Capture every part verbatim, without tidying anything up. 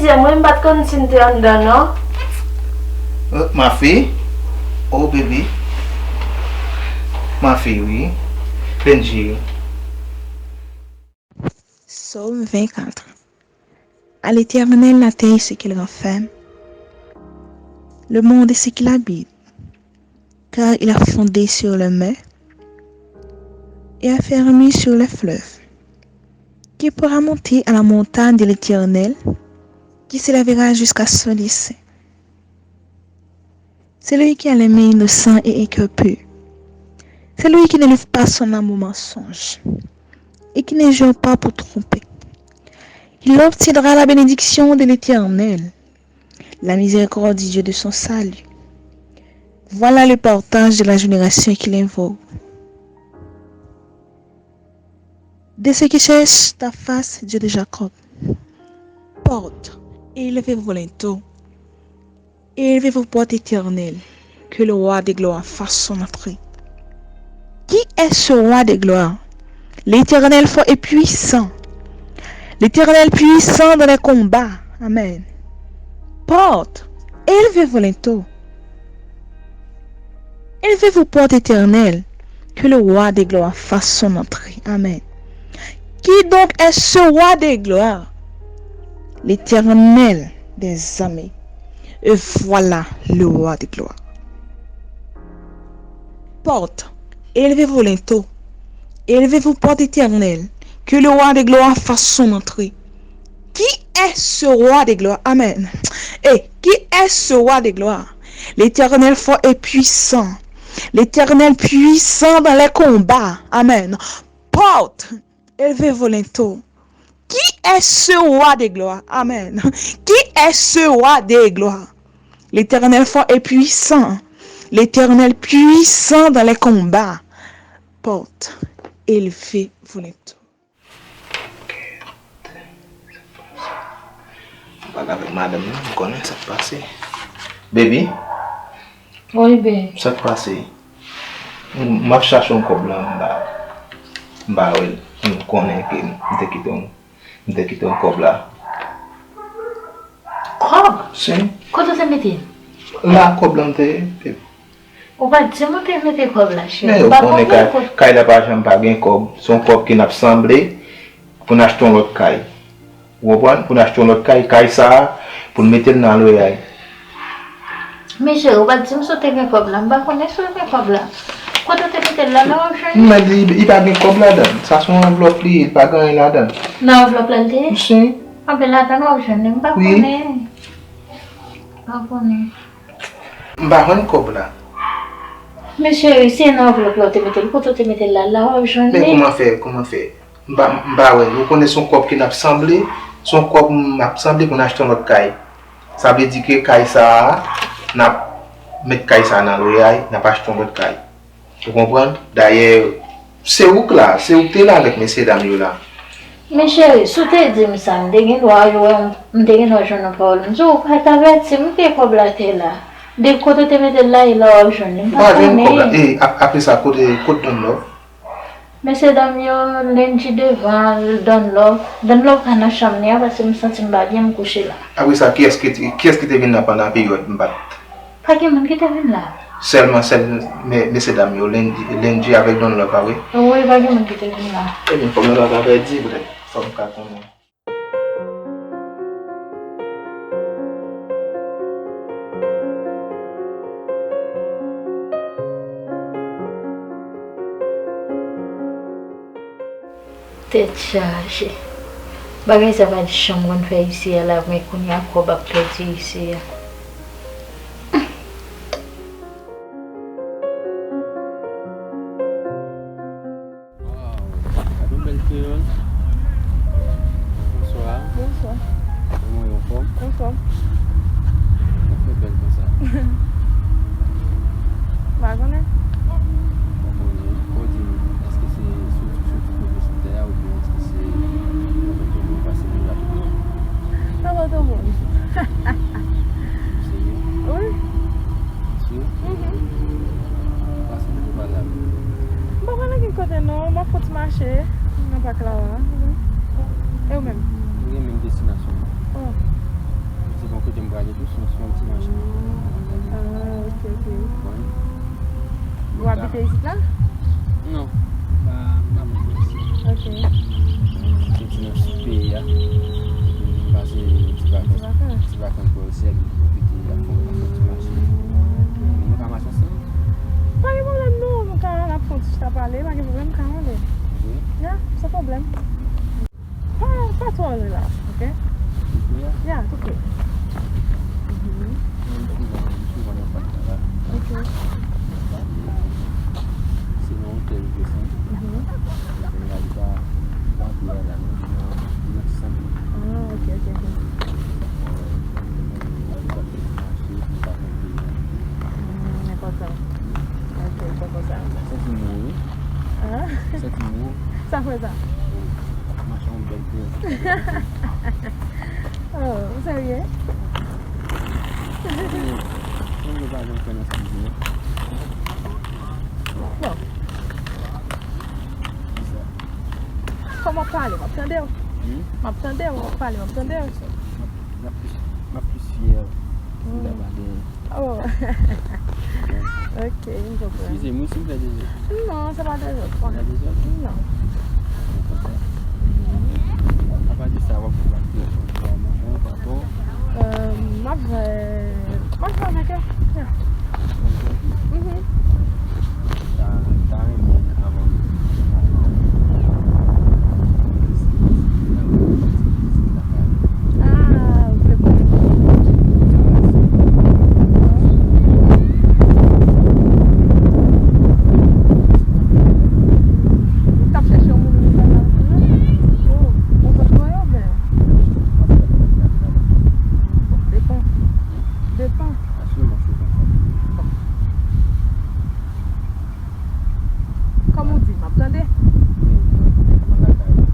Sè mwen, m pa t konn si m te anndan non. Euh, ma fille? Oh, baby. Ma fille, oui. Benji. Psaume vingt-quatre. À l'Éternel la terre et ce qu'elle renferme, le monde et ce qu'il habite, car il a fondé sur les mers et affermi sur les fleuves. Qui pourra monter à la montagne de l'Éternel, qui s'élèvera jusqu'à son lieu saint? Celui qui a les mains innocentes et un cœur pur. Celui qui ne livre pas son âme au mensonge et qui ne jure pas pour tromper. Il obtiendra la bénédiction de l'Éternel, la miséricorde du Dieu de son salut. Voilà le partage de la génération qui l'invoque. De ceux qui cherchent ta face, Dieu de Jacob. Porte, et élevez vos linteaux, et élevez vos portes éternelles, que le roi de gloire fasse son entrée. Qui est ce roi de gloire? L'Éternel fort et puissant. L'Éternel puissant dans les combats. Amen. Porte, élevez vos linteaux. Élevez vos portes éternelles, que le roi de gloire fasse son entrée. Amen. Qui donc est ce roi de gloire? L'Éternel des armées. Et voilà le roi de gloire. Porte, élevez vos linteaux, élevez vos portes éternelles, que le roi de gloire fasse son entrée. Qui est ce roi de gloire? Amen. Et qui est ce roi de gloire? L'Éternel fort et puissant. L'Éternel puissant dans les combats. Amen. Porte, élevez vos linteaux. Qui est ce roi de gloire? Amen. Qui est ce roi de gloire? L'Éternel fort et puissant. L'Éternel puissant dans les combats. Porte, élevez vos linteaux. Pale avèk madanm nan, m konnen sa k pase. Baby, Wi, baby. Sa k pase? M, m ap chache yon kòb la, m pa, m pa wè l. M konnen ke m te kite yon, m te kite yon kòb la. Kòb? Si. Kote w te mete l? La, kòb la m te ye, baby. Ou pa t di m ou te mete kòb la, cheri. Men ou konnen kay, kay la pa janm pa gen kòb. Se yon kòb ke n ap sanble pou n achte yon lòt kay. Ou konprann? Pou n achte yon lòt kay, kay sa a, pou n mete l nan lwayè. Men cheri, ou pa t di m si w te gen kòb la. M pa konnen si w gen kòb la. Kote w te mete l la, la w ap jwenn li? Men li, li pa gen kòb ladan l. Sa se yon anvlòp li ye, li pa gen anyen ladan l. Nan anvlòp la l te ye? Si. Anben ladan l w ap jwenn li. M pa konnen. M pa konnen. M pa jwenn kòb la. Men cheri, si se nan anvlòp la w te mete l, kote w te mete l la, la w ap jwenn li. Men kòman fè, kòman fè? M pa, m pa wè l. Ou konnen se yon kòb ke n ap sanble, se yon kòb m ap sanble pou n achte yon lòt kay. Sa vle di ke kay sa a, n ap met kay sa a nan lwayè, n ap achte yon lòt kay. Ou konprann? Dayè, se ou k la, se ou k te la avèk mesyedam yo la. Men cheri, si w te di m sa, m te gen dwa wè, m te gen dwa jwenn yon pawòl. M di w, ou pa t avèti m ke kòb la te la. Depi kote w te mete l la, e la w ap jwenn li. M pa konnen. Ou pa jwenn kòb la. E, ap-, apre sa, kote, kote Don Love? Mesyedam yo, Lendy devan, Don Love. Don Love pa nan chanm li a, paske m santi m pa byen, m kouche la. Apre sa, kiyès ki te, kiyès ki te vin la pandan peryòd m pa t Pa gen moun ki te vin la. Sèlman sèl me-, mesyedam yo, Lendy, Lendy avèk Don Love, pa vre? Wi, pa gen moun ki te vin la. Ebyen, fò m nan pa ka pèdi, poutèt fò m ka konnen. Tèt chaje. Bagay sa pa t janm konn fè isi a la, men kounye a kòb ap pèdi isi a. Waw, gad yon bèl kreyòl. Bonswa. Bonswa. Kòman w ye, anfòm? Anfòm. Ou fè bèl konsa. M pa konnen. Ou pa konnen. Kò di m, èske se sou, sou tout kote sou tè a oubyen èske se nan Pòtoprens ou pase deja tout moun? Nan Pòtoprens. Ou serye? Wi. Si? Mhm. Pase kote w pral la? M pa konnen ki kote non, m ap fouti mache nan pak la a. E ou menm? Mwen gen menm destinasyon. Oh. Kote m prale tou, se yon, se yon ti machin. Ah, ok, ok. Wi. Ou abite isit la? Non, pa, pa mwen isit. Ok. Se dimanch sou peyi a. M pase ti vakans. Ti vakans. Ti vakans bò isit, m pwofite ap fè, ap fè ti mache. Ah, ok. Nou ka mache ansanm? Pa gen pwoblèm non, nou ka al ap fè yon ti chita pale, pa gen pwoblèm, m ka ale. Wi. Ya, san pwoblèm. Pa, pa twò lwen la, ok? Tou pre a? Ya, tou pre. Mhm. Mwen souvan, mwen souvan nan pak la. Ok. Se nan otèl m desann. Mhm. Otèl la, li pa, li pa antre la, non, li nan, li nan sant. Ah, ok, ok, ok. Mwen, mwen pa konn peyi a. Hmm, enpòtan. Ok, enpòtan sa. Santi m wo, wi. Ah? Santi m wo. Sa fè sa? Wi. Mache yon bèl koulè. Oh, ou serye? Mwen pa janm kwè nan sa m di a. Bon. Kisa? Kòman w ap pale, m ap tande w. Hmm? M ap tande w, w ap pale, m ap tande w. M ap, m ap plis, m ap plis fyè si m ta pale. Oh. Ok, m konprann. Eskize m wi si m fè dezòd. Non, se pa dezòd. Se pa dezòd? Non. Apa de sa, w ap fè pa dezòd, w ap manje, w ap bò. Euh, m ap jwe, m ap jwe avèk yo. Yeah. Mhm. Ta, ta renmen avan. Ah, ok, ok. Ou t ap chèche yon moun ou pa t ap jwenn? Oh, ou pa t wè yo, men. Bon, depan. Depan. Bon. Kòm ou di, m ap tande. Wi, mwen, mwen lakay mwen.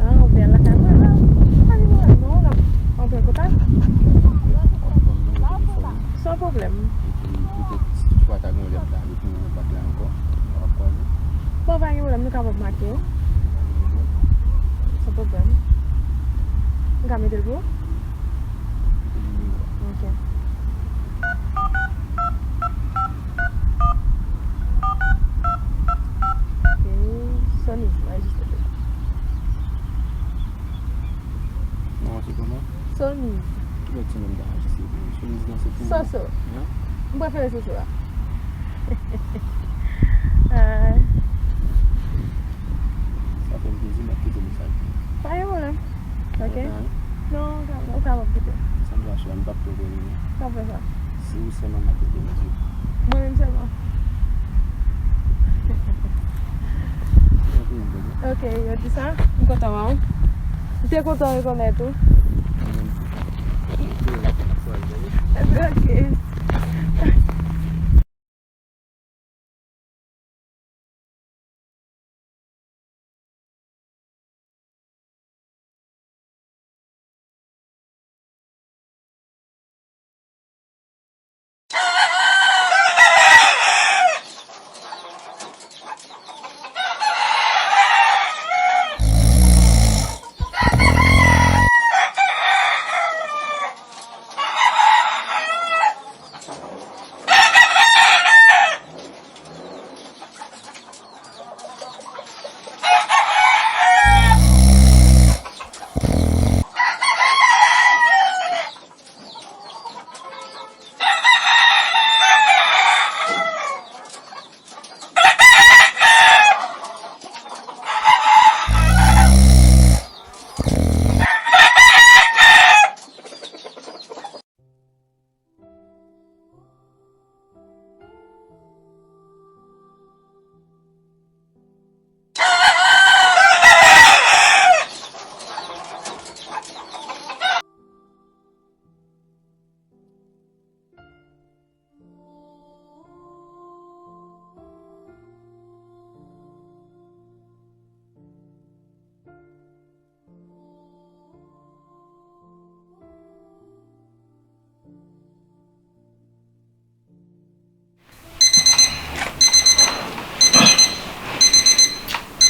Ah, ou byen lakay mwen la. Pa gen pwoblèm non, n ap antre an kontak. San pwoblèm. Epi petèt si toutfwa ta gen yon lè m ta ale pou yon bak la ankò, w ap kwaze. Bon, pa gen pwoblèm, nou kapab make yo. San pwoblèm. M ka mete l pou ou? Ok. Ok, Soniz, m anrejistre deja. Non, se kòman? Soniz. Kilè ti nonm ta anrejistre pou ou? Soniz nan se pou ou. Soso. Hein? M prefere Soso a. Ah. Sa fè m plezi, m ap kite mesaj. Pa gen pwoblèm. Ok. Kontan, wi. Non, ou ka, ou ka p ap kite. Sa m ta chwa, m p ap twò konnen non. Sa fè sa. Se ou sèlman m ap kite, mesye. Mwen menm sèlman. Ok, yo di sa. M kontan wè w. M te kontan rekonèt ou. Mwen menm tou. Ok.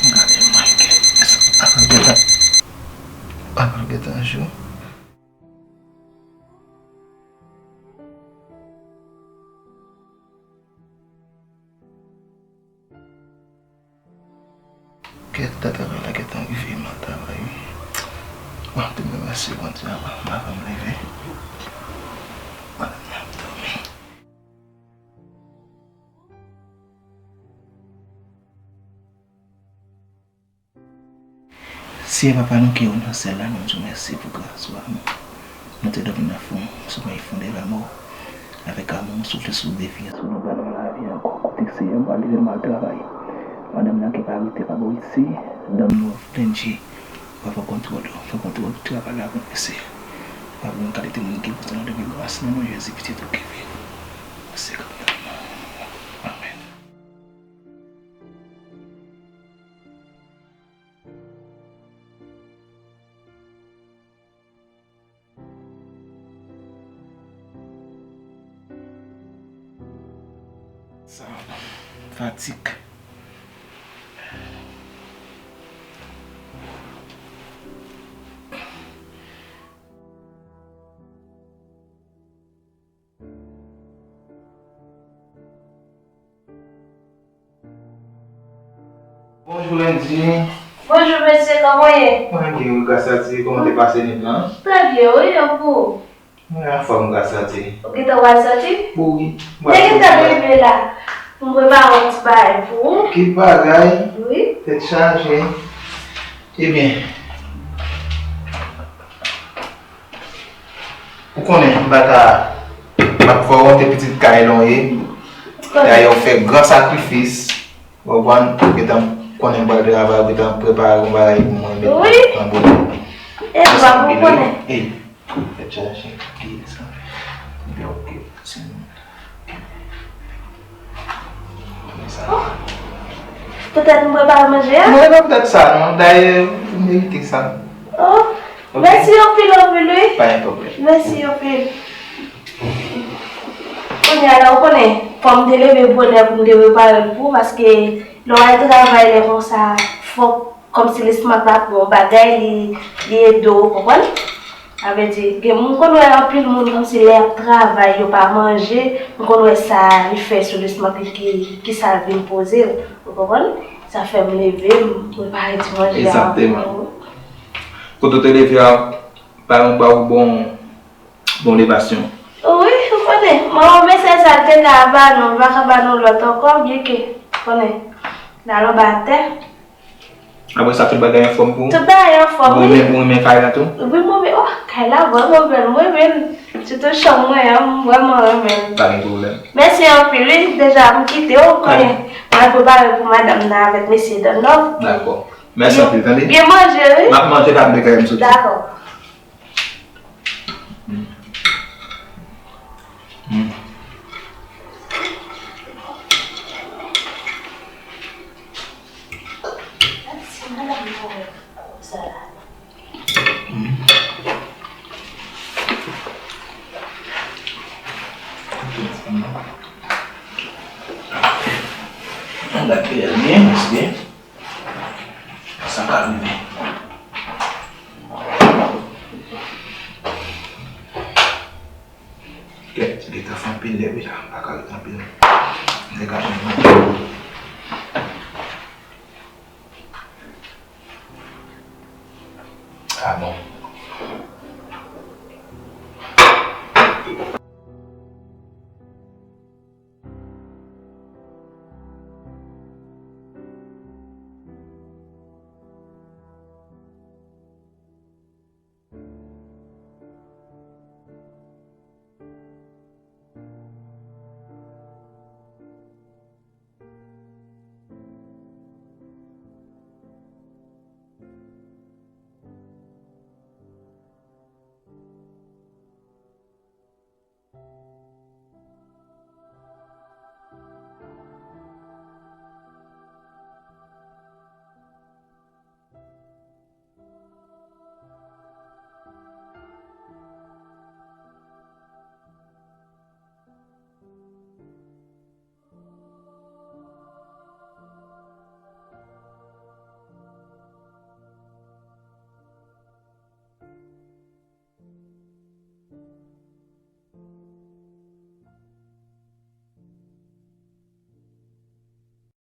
Gade mwen, sa pral gentan, sa pral gentan jou. Eta travay la gentan rive, m al travay wi. Bon, m te remèsye Bondye avan, avan m leve. Madanm nan ap dòmi. Senyè Papa nou ki ou nan syèl la, nou di w mèsi pou gras ou, amou. Nou te dòmi nan fon, somèy fon de lanmò. Avèk amou, w soufle sou de vi a, sou nou, ba nou lavi ankò. Kote Senyè, m pral leve, m al travay. Madanm nan ki pa rete pa bò isi, dòmi w plen je. W ap pran kontwòl, pran kontwòl travay la pou mwen, Senyè. W ap yon kalite moun ki pou nan de gras nan non Jezi, pitit ou ki viv. Mèsi, amèn. Sa, fatig. Bonjou Landy. Bonjou mesye, kòman w ye? Mwen byen wi, gras a Dye. Kòman w te pase nwit lan? Trè byen wi, e pou ou? Mwen anfòm, gras a Dye. Ou gentan pral sòti? Wi. M te gentan leve la pou m prepare yon ti bagay pou ou. Ki bagay? Wi. Tèt chaje. Ebyen, ou konnen m pa ka, m ap fè w wont, pitit kay la w ye. Dayè w fè gran sakrifis. Ou konprann? Gentan konnen m pral travay, ou gentan prepare yon bagay pou mwen, met nan bouton. Wi. E, m pa pou konnen. Ey, tèt chaje, ki sa? Byen, ok, se nou. Poutèt m prepare manje a? Non, e pa poutèt sa, non. Dayè, ou merite sa. Oh, mèsi anpil, anpil, wi. Pa gen pwoblèm. Mèsi anpil. Kounye a la, ou konnen, fò m te leve bonè pou m te prepare l pou ou, paske lè w al travay, lè konsa, fòk, kòmsi lestomak la pran yon bagay, li, li ede w, ou konprann? Sa vle di, gen, m konn wè anpil moun kòmsi lè y ap travay, yo pa manje, m konn wè sa li fè sou lestomak li ki, ki sa l vin poze l, ou konprann? Sa fè m leve, m prepare ti manje a. Egzakteman. Kote w te leve a, pa yon ba ou bon, bon levasyon. Wi, ou konnen, manman mesye sa te ka ba nou, m pa ka ba nou lòt ankò, byenke, konnen, n al anba tè. Apre sa, tout bagay anfòm pou ou? Tout bagay anfòm, wi. Ou renmen, ou renmen kay la tou? Wi, mwen renmen, oh, kay la vrèman bèl, mwen renmen l. Sitou chanm mwen an, m vrèman renmen l. Pa gen pwoblèm. Mèsi anpil, wi. Deja, m kite w, ou konnen, m al prepare pou madanm nan avèk mesye Dannòv. Dakò. Mèsi anpil, tande? Byen manje, wi. M ap manje la, m dekale m soti. Dakò. Gade byen, byen. Sa ka rive. Kèt, li ta fè anpil lè wi la, m pa ka ret anpil. Nèg ap jwenn mwen. Ah bon.